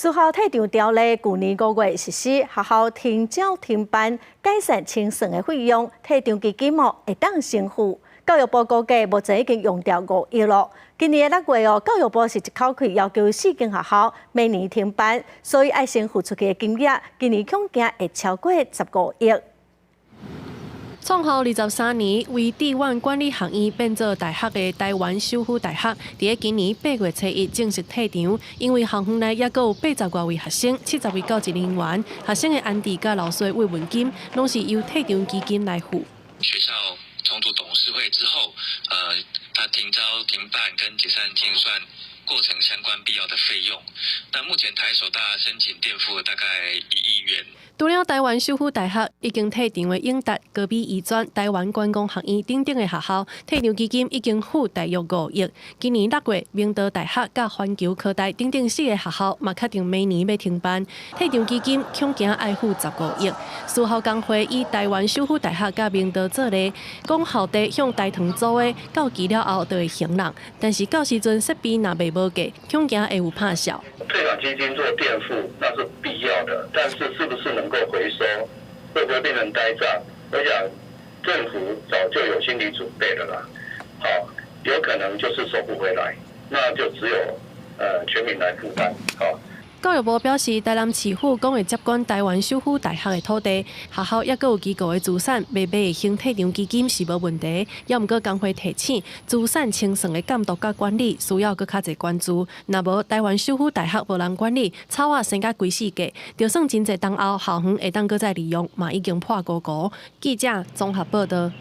私校退場條例舊年5月實施，學校停招停辦，解散清算的費用，退場基金哦會當先付。教育部估計目前已經用掉5億咯。今年的6月哦，教育部是一口氣要求四間學校明年停辦，所以愛先付出去的金額，今年恐驚會超過15億。創校23年，為致遠管理學院變做大學的臺灣首府大學，佇咧今年8月初1正式退場。因為校園內猶閣有80外位學生、70位教職人員，學生的安置佮老師的慰問金，攏是由退場基金來付。學校重組董事會之後，他停招停辦跟解散清算過程相關必要的費用。那目前台首大申請墊付大概1億元。除了臺灣首府大學已經退場的永達、高美醫專、臺灣觀光學院等等的學校，退場基金已經付大約5億。今年6月，明道大學佮環球科大等等四个學校嘛確定明年欲停辦，退場基金恐驚愛付15億。私校工會以臺灣首府大學佮明道做例，講校地向大唐租的，到期了後就會還人，但是到時陣設備若賣無價，恐驚會有拍數。退場基金做墊付那是必要的，但是是不是能夠回收，會不會變成呆帳？我想政府早就有心理準備了啦。好，有可能就是收不回來，那就只有全民來負擔。好。教育部表示，台南市府講會接管臺灣首府大學的土地，學校猶閣有機構的資產，賣賣會還退場基金是無問題。猶毋過工會提醒，資產清算的監督佮管理需要閣較濟關注。若無臺灣首府大學無人管理，草仔生甲規世界，就算真濟冬後校園會當閣再利用，嘛已經破糊糊。記者綜合報道。